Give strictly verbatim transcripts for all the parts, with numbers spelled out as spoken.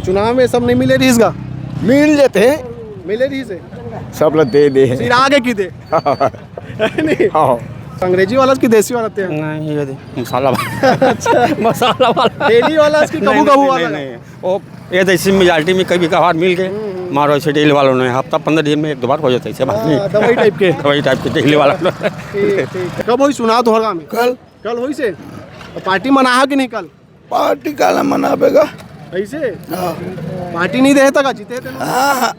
चुनाव में सब नहीं मिले रहिस गा? मिल जाते हैं। मिले रहिस हे? सब ला दे दे हैं। सिरा गे कि दे? नहीं। हाँ। अंग्रेजी वाला कि देसी वाला ते? नहीं, ये दे, मसाला वाला। अच्छा। मसाला वाला। डेली वाला कि कभू कभू वाला? नहीं, नहीं। वो ये तो इसी मेजोरिटी में कभी कभार मिल गए। हम्म, हम्म। मारो ऐसे डेली वालों ने हफ्ता पंद्रह दिन में एक दो बार हो जाता है, ऐसे बात नहीं। हाँ, दवाई टाइप के। दवाई टाइप के डेली वाला। ठीक, ठीक। कब होई चुनाव तोहर गाँव में? कल। कल होइस हे? तो पार्टी मनाहा कि नहीं कल? पार्टी काला मनाबे गा? ऐसे? हाँ। पार्टी नहीं देहे तक जीते थे ना? हाँ, हाँ।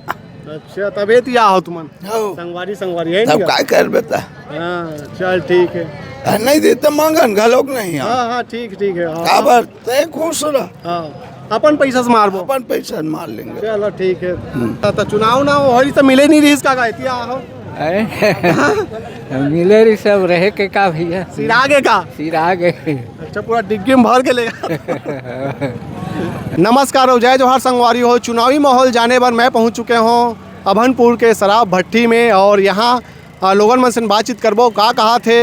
अच्छा, तबे तो या हो तुमन। हाँ। संगवारी, संगवारी है तब नहीं? काय करबे ता? हाँ, चल ठीक है। आ, नहीं देता मांगन घलोक नहीं है। हाँ, हाँ, ठीक, ठीक है, हाँ। काबर? तय खुश रह। हाँ, अपन पैसा से मारबो। अपन पैसा से मार लेंगे। चलो ठीक है। हम्म। तो, तो चुनाव ना होई तो मिले नहीं रहिस का, का इतिया हो? अरे, मिले रहिस, सब रहे के का भैया? सिरा गे का? सिरा गे। अच्छा, पूरा डिग्गी में भर के लेगा। नमस्कार और जय जोहार संगवारी हो। चुनावी माहौल जाने बर मैं पहुंच चुके हूं अभनपुर के शराब भट्टी में और यहां, आ, लोगन मन से बातचीत करबो, का कहाथे,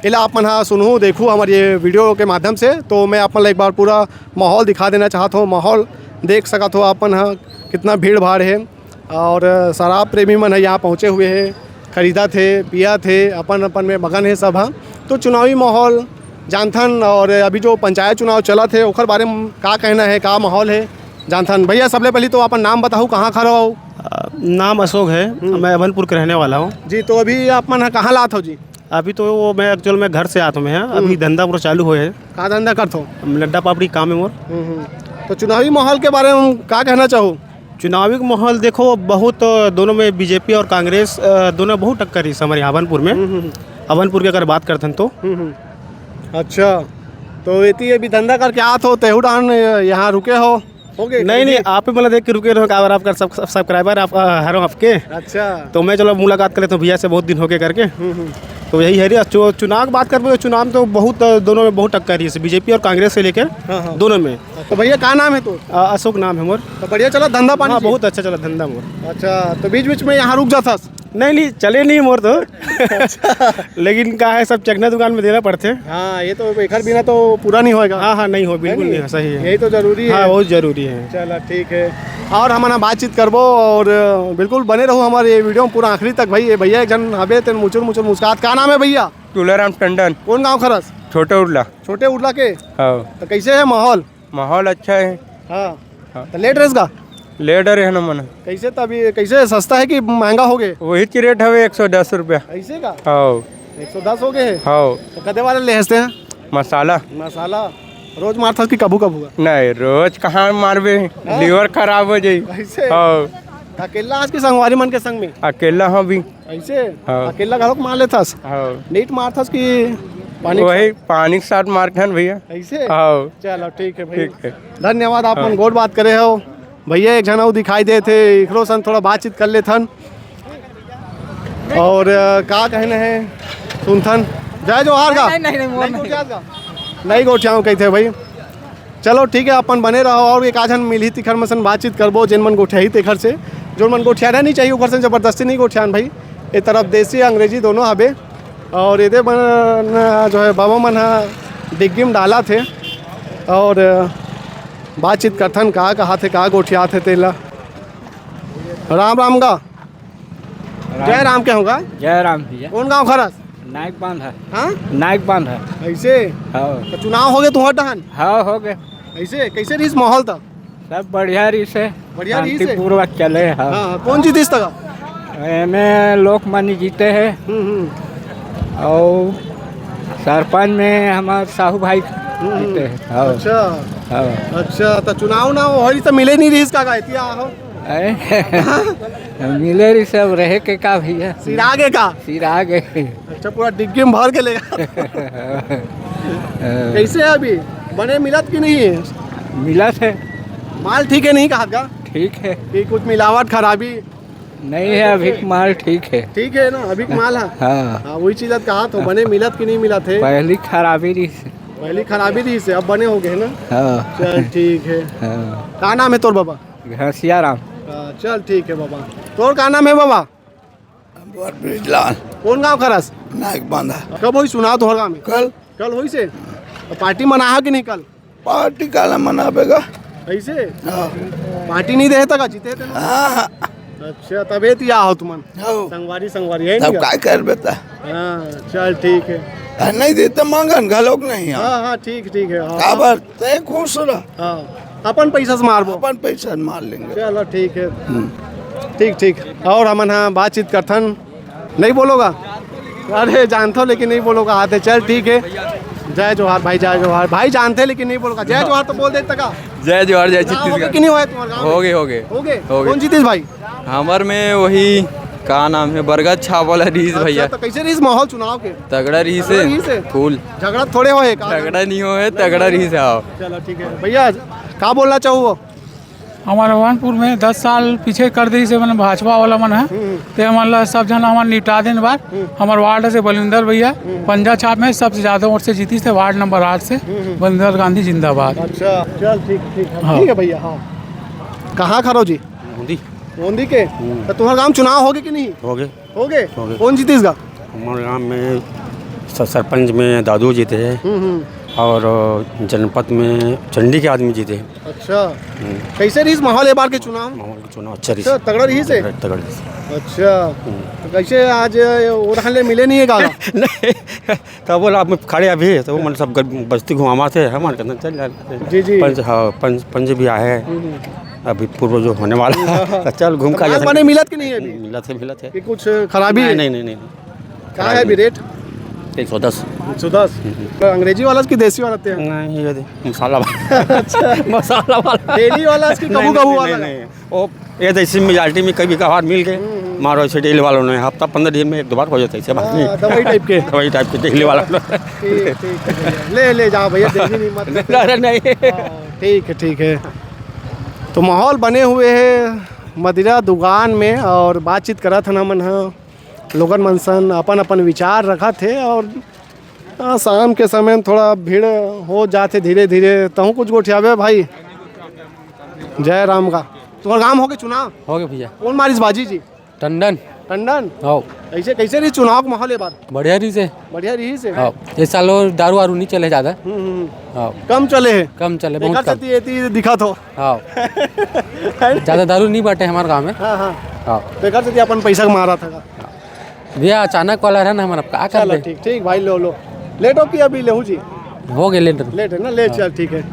एला आप मन हा सुनहू, देखहू हमर ये वीडियो के माध्यम से। तो मैं आप मन ला एक बार पूरा माहौल दिखा देना चाहत हूँ। माहौल देख सकत हो आप मन हा, कितना भीड़ भाड़ है। और शराब प्रेमी मन ह यहाँ पहुँचे हुए हे, खरीदत हे, पियत हे, अपन अपन में मगन हे सब ह। तो चुनावी माहौल जानथन और अभी जो पंचायत चुनाव चलत हे ओखर बारे में का कहना हे, का माहौल हे जानथन। भैया सबले पहली तो अपन नाम बताहू, कहाँ खड़ा हो? अ, नाम अशोक है, हम्म। मैं अभनपुर के रहने वाला हूँ। जी, तो अभी आप मन ह कहाँ लात हो जी? अभी तो वो मैं एक्चुअल में घर से आत हूँ मैं, हाँ। अभी हम्म। धंधा पूरा चालू होए है। का धंधा करत हो? लड्डा पापड़ी काम है मोर। हम्म, हम्म। तो चुनावी माहौल के बारे में का कहना चाहो? चुनावी माहौल देखो, बहुत, अ, दोनों में बीजेपी और कांग्रेस, अ, दोनों बहुत टक्कर रहिस हमारे अभनपुर में। हम्म, हम्म, हम्म। अभनपुर की अगर बात करथन तो। हम्म, हम्म। अच्छा, तो एती अभी धंधा करके आत हो, तेहू डाहन यहाँ रुके हो? हो गए नहीं, नहीं, करीबी? आप ही मतलब देख के रुके रहो, काबर आपका सब, सब, सब्सक्राइबर आप, अ, हरो आपके। अच्छा। तो मैं चलो मुलाकात कर लेता हूँ भैया से, बहुत दिन हो गए करके। हम्म, हम्म। तो यही है रे, चु-, चुनाव की बात करबे तो चुनाव में तो बहुत, अ, दोनों में बहुत टक्कर रहिस, बीजेपी और कांग्रेस से लेकर हाँ, हाँ। दोनों में। तो भैया का नाम है तो? अ, अशोक नाम है मोर। तो बढ़िया चला धंधा पानी हाँ, जी? बहुत अच्छा चला धंधा मोर। अच्छा, तो बीच बीच में यहाँ रुक जाथस? नहीं, नहीं, चले नहीं मोर तो। अच्छा। लेकिन का है, सब चखना दुकान में देना पड़थे। हाँ, ये तो एकर बिना तो पूरा नहीं होएगा। हाँ, हाँ, नहीं हो, है बिल्कुल नहीं? नहीं हो, सही है। यही तो जरूरी हाँ, है। बहुत जरूरी है। चला, ठीक है। और हमन ह बातचीत करबो और, अ, बिल्कुल बने रहो हमारे ये वीडियो में पूरा आखिरी तक भाई। ये भैया एक झन हबे, तेन मुचुर मुचुर मुस्कात। का नाम है भैया? तुलाराम टंडन। कौन गाँव खरस? छोटे उरला। छोटे उरला के? हाँ। तो कैसे है माहौल? माहौल अच्छा है। हाँ। हाँ। तो लेट रहिस का? लेट रहे ना मन। कैसे तभी, कैसे सस्ता है कि महंगा हो गए? वही की रेट हवे एक सौ दस रुपया। ऐसे का? हाँ। एक सौ दस हो गए हैं? हाँ। तो कदे वाला ले हंसते हैं? मसाला। मसाला। रोज मारथस कि कभू कभू का? नहीं, रोज कहाँ मारबे? हाँ? लिवर खराब हो जाई। ऐसे? हाँ। अकेला आज की संगवारी मन के संग में? अकेला हूँ भी। ऐसे? हाँ। अकेला घलोक मार लेथस? हाँ। नीट मारथस कि पानी के वही साथ? पानी के साथ मारथन भैया। ऐसे? हाँ। चलो, ठीक है भाई। ठीक है। धन्यवाद, आप हाँ। मन गोठ बात करे हो। भैया, एक झन अउ दिखाई देत हे, एकरो संग थोड़ा बातचीत कर लेथन। और, अ, का कहना है, सुनथन। जय जोहार का? नहीं, नहीं, नहीं, मोर नहीं नहीं। गोठियात का? नहीं गोठियाऊँ कहिथे भाई। चलो ठीक है, अपन बने रहो और एक आध झन मिलही तिखर मन सन बातचीत करबो, जेन मन गोठियाही तेखर से। जोन मन गोठियाना नहीं चाहिए ओखर से जबरदस्ती नहीं गोठियान भाई। ए तरफ देसी अंग्रेजी दोनों हबे। और एदे मन जो है बाबा मन ह डिग्गी में डालत हे और बातचीत करथन का कहाथे का गोठियाथे तेला। राम राम गा। राम। जय राम के होगा। जय राम भैया। कौन गाँव खरस? नाइक बांध है। हाँ? नाइक बांध है। ऐसे? हाँ। तो चुनाव हो गए तुम्हार डहान? हाँ, हो गए। ऐसे? कैसे रहिस माहौल था? सब बढ़िया रहिस हे। बढ़िया रहिस हे? शांतिपूर्वक चले, हाँ। हाँ, हाँ। कौन जीतिस तक? एमे लोकमान्य जीते हैं। हम्म, हम्म। और सरपंच में हमार साहू भाई हम्म, हम्म। जीते हैं। हाँ। अच्छा। हाँ। अच्छा, तो चुनाव ना होई तो मिले नहीं रहिस का, का इतिया हो? अरे, मिले रही सब रहे के का भैया? सिरा गे का? सिरा गे। अच्छा, पूरा डिग्गी में भर के लेगा। कैसे है अभी? बने मिलत कि नहीं? मिलत हे। माल ठीक है नहीं कहा का? ठीक है। कि कुछ मिलावट खराबी? नहीं है, अभी के माल ठीक है। ठीक है ना, अभी के माल है? हाँ। हाँ, वही चीज कहा तो, बने मिलत कि नहीं मिलत है? पहली खराबी रही से। पहली खराबी रही से, अब बने हो गए ना? हाँ। चल ठीक है। हाँ। का नाम है तोर बाबा? घसिया राम। हाँ, चल ठीक है बाबा। तोर का नाम है बाबा? हमर ब्रिजलाल। कौन गाँव खरस? नाइक बांधा। कब होई चुनाव तोहर गाँव में? कल। कल होई से? तो पार्टी मनाहा कि नहीं कल? पार्टी काला मनाबे गा? ऐसे? हाँ। पार्टी नहीं देहे तक जीते थे ना? हाँ, हाँ। अच्छा, तबे तो या हो तुमन। हो। संगवारी, संगवारी है तब नहीं का? काय करबे त? हाँ, चल ठीक है। आ, नहीं देते मांगन घलोक नहीं, हाँ। हाँ, हाँ, ठीक, ठीक है, हाँ। काबर? तय खुश रह। हाँ, अपन पैसा से मारबो। अपन पैसा से मार लेंगे। चलो, ठीक है। हम्म। ठीक, ठीक। और हमन हाँ बातचीत करथन। नहीं बोलोगा? अरे, जानता हूँ, लेकिन नहीं बोलोगा। आते, चल, ठीक है। जय जोहार भाई, जय जोहार भाई। जानते, लेकिन नहीं बोलोगा। जय जोहार तो बोल देता का? जय जोहार, जय गाँव होगे छत्तीसगढ़। कि नहीं होए तुम्हारे गाँव में? होगे, होगे। होगे? होगे। कौन जीतिस भाई? हमर में वही, का नाम है, बरगद छाप वाला रहीस अच्छा, भैया। तो कैसे रहीस माहौल चुनाव के? तगड़ा रहीस तगड़ा है। रहीस है? फुल। झगड़ा थोड़े होए का? झगड़ा नहीं होए, तगड़ा रहीस है, हाँ। चलो, ठीक है। भैया, का बोलना चाहू? हमर हनुमानपुर में दस साल पीछे कर दिस हे, मन भाजपा वाला मन है। हम्म। ते हमन ला सब झन हमन निपटा देन बार। हम्म। हमर वार्ड से बलिंदर भैया हम्म। पंजा छाप में सबसे ज्यादा वोट से जीतिस हे, वार्ड नंबर आठ से। हम्म, हम्म। बलिंदर गांधी जिंदाबाद। अच्छा, चल ठीक, ठीक है। हाँ। ठीक है भैया, हाँ। कहाँ खरो जी? गोंदी। गोंदी के? हम्म। तो तुम्हारे गांव चुनाव होगे कि नहीं? होगे। होगे? होगे। कौन जीतिस गा? हमारे गांव में स-, सरपंच में दादू जीते हैं। हम्म, हम्म। और जनपद में चंडी के आदमी जीते हैं। अच्छा। हम्म। कैसे रहीस माहौल ए बार के चुनाव? माहौल के चुनाव अच्छा रहीस। अच्छा, तगड़ा रहीस हे? तगड़ा, तगड़ा रहीस। अच्छा। हम्म। तो कैसे आज ओरहन ले मिले नहीं है गाला? नहीं। तब बोला, आप खड़े अभी, तो वो मन सब ग-, बस्ती घुमावा थे, हम मन कहते चल जाते। जी, जी। पंच, हाँ, पंच, पंच भी आए हैं। हम्म, हम्म। अभी पूर्व जो होने वाला है, हाँ, हाँ। तो चल घूम तो के आ माल जाते। पानी मिलत कि नहीं है अभी? मिलत है, मिलत है। कि कुछ खराबी नहीं, है? नहीं, नहीं, नहीं। का है अभी रेट? एक सौ दस। एक सौ दस। हम्म, हम्म। तो अंग्रेजी वाला कि देसी वाला ते हैं? नहीं, ये दे, मसाला वाला। अच्छा। मसाला वाला। डेली वाला कि नहीं, कभू नहीं, कभू नहीं, वाला? नहीं, नहीं। वो ये तो इसी मेजोरिटी में कभी कभार मिल के हम्म, हम्म। मारो ऐसे डेली वालों ने हफ्ता पंद्रह दिन में एक दो बार हो जाता है, ऐसे बात नहीं। हाँ, दवाई टाइप के। दवाई टाइप के डेली वाला। ठीक, ठीक है भैया। ले, ले जाओ भैया, डेली नहीं मत ले। अरे नहीं। हाँ, ठीक है, ठीक है। तो माहौल बने हुए है मदिरा दुकान में और बातचीत करत हन हमन ह। लोगन मन सन अपन अपन विचार रखत हे और, हाँ, शाम के समय में थोड़ा भीड़ हो जाथे धीरे धीरे। तहूँ कुछ गोठियाबे भाई। जय राम का। तुम्हार गांव होगे चुनाव? होगे भैया। कौन मारिस बाजी जी? टंडन। टंडन? हो। कैसे, कैसे रही चुनाव के माहौल ये बार? बढ़िया रहीस हे। बढ़िया रहीस हे? हो। ये साल वो दारू वारू नहीं चले ज्यादा। हम्म, हम्म, हम्म। हो। कम चले हे? कम चले, बहुत एकर कम। सेती एती दिखत हो। हो। है ना? ज्यादा दारू नहीं बाटे हमारे गांव में। हाँ, हाँ। हो। तो एकर सेती अपन पैसा कमा रहा था का? भैया, अचानक वाला रहा ना हमारा, अब का चलो, करबे? ठीक, ठीक भाई, लो, लो। लेट हो कि अभी लेहू जी? होगे लेट। लेट है ना, ले हाँ। चल, ठीक है।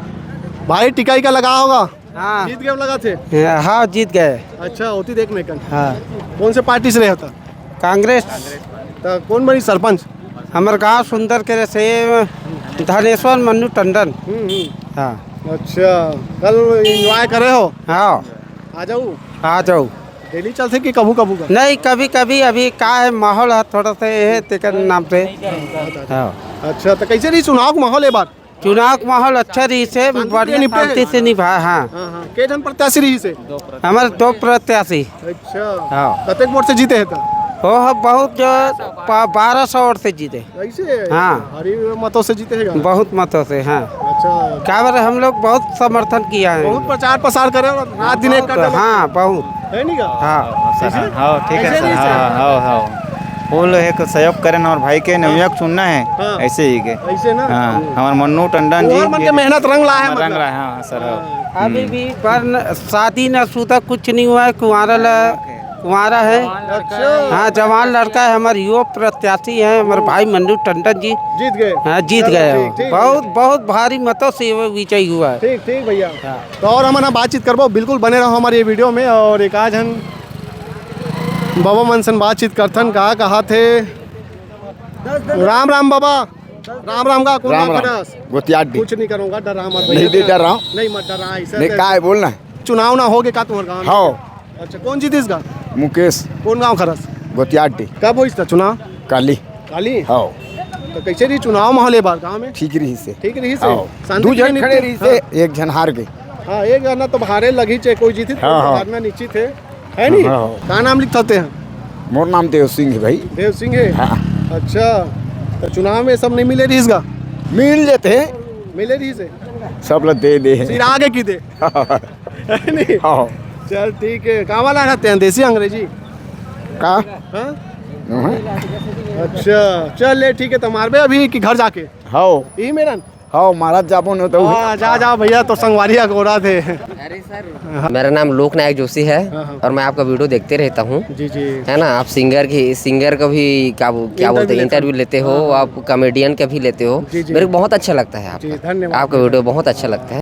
भाई, टीका ईका लगा होगा? हाँ। जीत गए लगा थे? हाँ, जीत गए। अच्छा, होती देख नहीं कल। हाँ। कौन से पार्टी से रहे था? कांग्रेस। तो कौन बनी सरपंच? हमर गांव सुंदर के से धनेश्वर मन्नू टंडन। हम्म, हम्म। हाँ। अच्छा, कल एंजॉय करे हो? हाँ। आ जाऊ। आ जाऊ। डेली चलथे कि कभू कभू का? नहीं, कभी कभी। अभी का है, माहौल है थोड़ा सा, ये है, तेकर नाम से। हाँ। अच्छा, तो कैसे रही चुनाव का माहौल ये बार? चुनाव का माहौल अच्छा रहीस हे, शांति से बढ़िया निपटे शांति हे? से निभा, हाँ। हाँ, हाँ। के जन प्रत्याशी रहीस हे? हमारे दो प्रत्याशी। अच्छा। हाँ। कतेक वोट से जीते हैं तो? हो, हो, बहुत जो प-, बारह सौ वोट से जीते। ऐसे? हाँ। भारी मतों से जीते हैं क्या? बहुत मतों से, हाँ। अच्छा। क्या बोले, हम लोग बहुत समर्थन किया है। बहुत प्रचार प्रसार करे और रात दिन एक करते हैं। हाँ, बहुत। है नहीं क्या? हाँ। सर, ऐसे? हाँ, ठीक है ऐसे सर, नहीं हाँ, सर? हाँ, हाँ, हाँ। फुल एक सहयोग करें और भाई के नवयुवक चुनना है, हाँ। ऐसे ही के। ऐसे ना? हाँ, हमारे मन्नू टंडन जी, और मन के ये मेहनत रंग ला है, रंग मतलब। ला है, हाँ, सर, हाँ। हाँ। अभी हम्म। भी बन-, शादी ना शुदा कुछ नहीं हुआ है, कुंवारा ला, कुंवारा है। अच्छा। हाँ, जवान लड़का है, हमारे युवा प्रत्याशी है, हमारे भाई मन्नू टंडन जी। जीत गए? हाँ, जीत चलो, गए। ठीक, ठीक। बहुत, बहुत भारी मतों से वो विजयी हुआ है। ठीक, ठीक भैया। हाँ। तो और हमन ह बातचीत करबो, बिल्कुल बने रहो हमारे ये वीडियो में। और एक आज हम बाबा मन सन बातचीत करथन, का कहा थे। राम राम बाबा। राम राम का, कौन राम नाम राम। खरस? गोतियाडी। कुछ नहीं करूँगा, डरा मत नहीं, भैया। नहीं डर रहा हूँ। नहीं, मत डरा, ऐसा नहीं, तो का है, बोलना है। चुनाव ना होगे का तुम्हारे गाँव में? हाँ। अच्छा, कौन जीतिस गा? मुकेश। कौन गाँव खरस? गोतियाडी। कब होइस था चुनाव? काली। काली? हाँ। तो कैसे रही चुनाव माहौल ये बार गाँव में? ठीक रहीस हे। ठीक रहीस हे? हाँ। शांति दू जन खड़े रहीस हे, हाँ। एक जन हार गए। हाँ, एक जना तो हारे लगी, चाहे कोई जीती, हाँ, हाँ। हारना निश्चित है। है नी? हाँ, हाँ। का नाम लिखत हे? मोर नाम देव सिंह है भाई। देव सिंह है? हाँ। अच्छा, तो चुनाव में सब नहीं मिले रहीस गा? मिल लेते हैं। मिले रहीस हे? सब ला दे दे हैं। सिरा गे कि दे? है नी? हाँ। चल ठीक है। का वाला रहते हैं, देसी अंग्रेजी? का? हाँ? हम्म। अच्छा, चल ले ठीक है, तो मारबे अभी कि घर जाके? हाँ। यही मेरा हाँ, महाराज जाबो न तो। हाँ, जा, जा भैया, तो संगवारी अगोरा थे। अरे सर, मेरा नाम लोक नायक जोशी है। हाँ, हाँ। और मैं आपका वीडियो देखते रहता हूँ। जी, जी। है ना, आप सिंगर की, सिंगर का भी क्या बो-, क्या बोलते हैं, इंटरव्यू लेते हो, हाँ, हाँ। आप कॉमेडियन का भी लेते हो। जी, जी। मेरे को बहुत अच्छा लगता है आपका। जी, धन्यवाद। आपका वीडियो बहुत अच्छा लगता है।